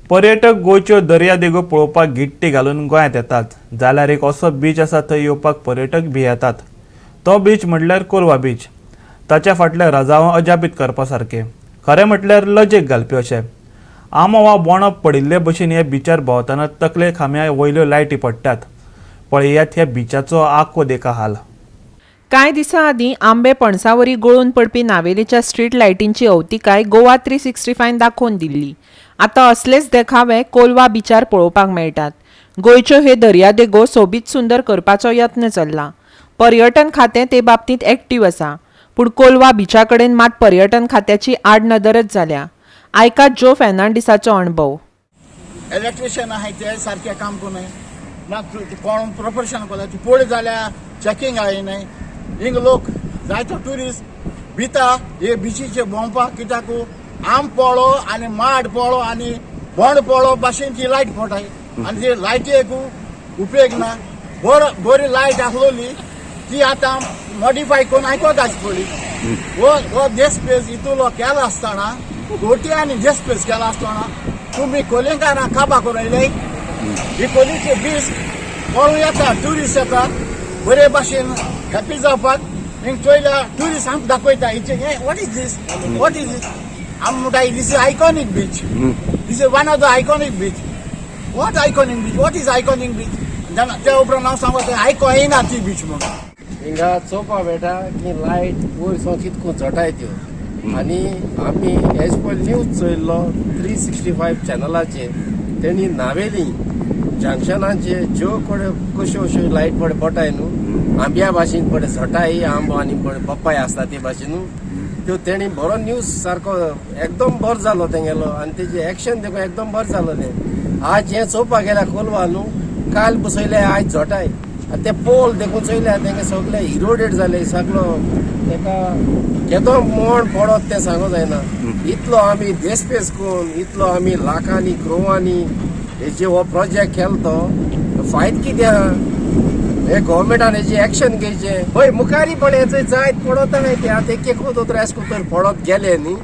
पर्यटक गोंयच्यो दर्यादेगो पळोवपाक गिट्टी घालून गोंयांत येतात, जाल्यार एक असो बीच आसा थंय येवपाक पर्यटक भियेतात. तो बीच म्हटल्यार कोलवा बीच. ताच्या फाटले रजांव अजापीत करपा सारके, खरें म्हटल्यार लजेक घालपी अशें. आंबो वा बोंडो पडिल्ले भशेन हे बिचार भोंवतना तकले खांब्या वयल्यो लायटी पडटात. पळयात ह्या बिचाचो आंखो देखा हाल. कांय दिसां आदीं आंबे पणसावरी गळून पडपी नावेलीच्या स्ट्रीट लायटींची अवतिकाय गोवा 365 दाखोवन दिल्ली. आतां असलेच देखावे कोलवा बिचार पळोवपाक मेळटात. गोंयच्यो हे दर्यादेगो सोबीत सुंदर करपाचो यत्न चल्ला. पर्यटन खातें ते बाबतींत एक्टीव आसा, पूण कोलवा बिचा कडेन मात पर्यटन खात्याची आडनदरच जाल्या. आयकात जो फेर्नांडीसाचो अणभव. इलेक्ट्रिशियन आहाय ते सारकें काम कोन्नाय ना, कोण प्रोफेशन कोता ती पळय जाल्यार चॅकिंग I न्हय. हिंग लोक जायतो ट्युरिस्ट भिता हे बिचीचे भोंवपाक, कित्याक आम पळो आनी माड पळो आनी बोंड पळो भाशेन ती लायट पडटाय आनी ती लायटीक उपयोग ना. बरो बरी लायट आसलोली ती आतां मॉडिफाय करून आयकोत आसची पडली. हो हो देसपेस इतलो केला आसतना, कोट्यांनी देसपेस केला आसतना तुमी कोलिंकारां काबा करून येयले. ही कोलीचे बीच पळोवंक येता, ट्युरिस्ट येता बरे भाशेन हॅपी जावपाक. हिंग चोयल्या ट्युरिस्ट आमकां दाखयता हिचे, "What is this? What is this?" आमी म्हणटा, "This is iconic beach. This is one of the iconic beach." "What iconic beach? What is iconic beach?" त्या उपरांत हांव सांगता, आयको येयना ती बीच म्हणून. हिंगा चोवपा मेळटा की लायट वयर सावन कितको झोटाय त्यो. आनी आमी एज पर न्यूज चोयल्लो 365 चॅनलाचेर, तेणी नावेली जंक्शनाचे ज्यो कडेन कश्यो अश्यो लायट पळय पडटाय न्हू, आंब्या भाशेन पळय झोटाय, आंबो आनी पळय पप्पाय आसता ते भाशेन न्हू त्यो, तेणी बरो न्यूज सारको एकदम बरो जालो तेंगेलो आनी तेजी एक्शन देखून एकदम बरें जालो तें. आज हें चोवपाक गेल्यार कोलवा न्हू, काल बसयले, आयज झोटाय. आनी ते पोल देखून चोयल्या, तेंगे सगळे इरोडेड जाले सगळो. तेका केदो मोण पडत तें सांगो जायना. इतलो आमी देसपेस करून, इतलो आमी लाखांनी क्रोवांनी हेजे हो प्रोजेक्ट केलो, तो फायद कितें आहा? हे गव्हर्मेंटान हेजी एक्शन घेवचें. हय, मुखारी पण हें जायत पडत आहाय ते. आतां एक एक तर एश कोन्न तर पडत गेले न्ही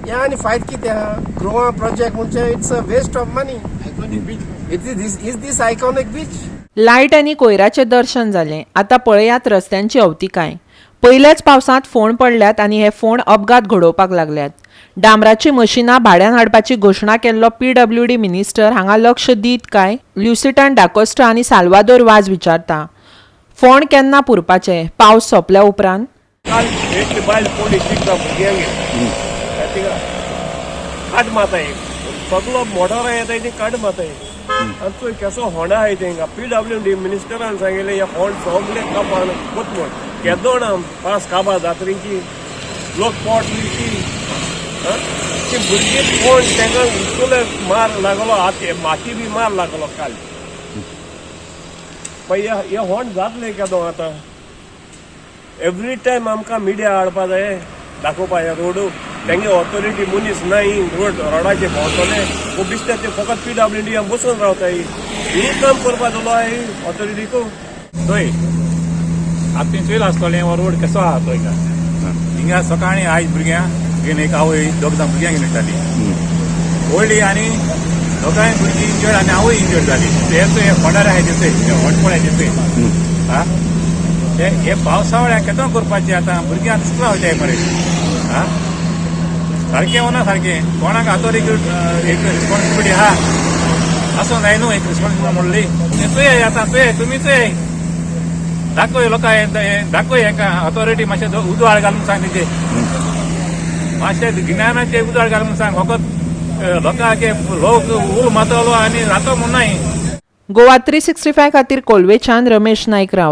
हे, आनी फायद कितें आहा? क्रोवा प्रोजेक्ट म्हणजे it's a waste of money. Iconic beach. It is is this iconic beach? Light आनी कोयराचें दर्शन जालें, आतां पळयात रस्त्यांची अवतिकाय. पयल्याच पावसांत फोंड पडल्यात आनी हे फोंड अपघात घडोवपाक लागल्यात. डांबराची मशिनां भाड्यान हाडपाची घोशणा केल्लो पीडब्ल्यूडी मिनिस्टर हांगा लक्ष दीत काय? ल्युसिटान डाकोस्टा आनी साल्वादोर वाज विचारता, फोंड केन्ना पुरपाचे? पावस सोंपल्या उपरांत? काल एकली बायल पडली शिकता भुरग्यांगेर. थिंगा काट मारता एक, सगलो मोटरां येताय, ती काट मारताय. आनी चोय केसो होंडा आहाय तेंका. पीडब्ल्यू डी मिनिस्टरान सांगिल्लें, हे फोंड सगळे कापान कोत म्हण. केदोण पास काबा जात्रेची लोक पोट ती ती भुरगीं कोण तेंका उचले मार लागलो, हात माती बी मार लागलो काल. पळय, हे होंड जातले केदो आतां? एवरी टायम आमकां मिडिया हाडपा जाय दाखोवपा हे रोड. तेंगे ऑथॉरिटी मनीस नाय रोड रोडाचे भोंवतले. वो दिसता ते फकत पीडब्ल्यू डी बसून रावताय. ही काम करपा जालो हाय ऑथॉरिटीकू. थंय आतां तुवें चोयलां आसतलें, हो रोड कसो आहा तो. हिंगा हिंगा सकाळीं आयज भुरग्यां घेवन एक आवय दोग जाण भुरग्यांक घेवन येताली व्हडली, आनी दोगांय भुरगीं इंजर्ड आनी आवय इंजर्ड जाली. ते हे फोंडार आहाय ते, होंड पळय ते. हा, हे हे पावसाळ्याक केदो करपाचें आतां? भुरग्यांक दिसता वयताय मरे. हा, सारकें हो ना सारकें? कोणाक ऑथॉरिटी एक रिस्पॉन्सिबिलिटी आहा, आसूं जाय न्हू एक रिस्पॉन्सिबिलिटी म्हणली. तें चोयाय आतां, चोयाय तुमी, चोयाय, दाखय लोकांक, दाखय हेका. ऑथॉरिटी मातशें उजवाड घालून सांग तेंचे, मातशें गिन्यानाचे उजवाड घालून सांग. फकत लोकांचे लोक उल मारतलो आनी जातो म्हूण नाय. गोवा 365 खातीर कोलवेच्यान रमेश नायक राव.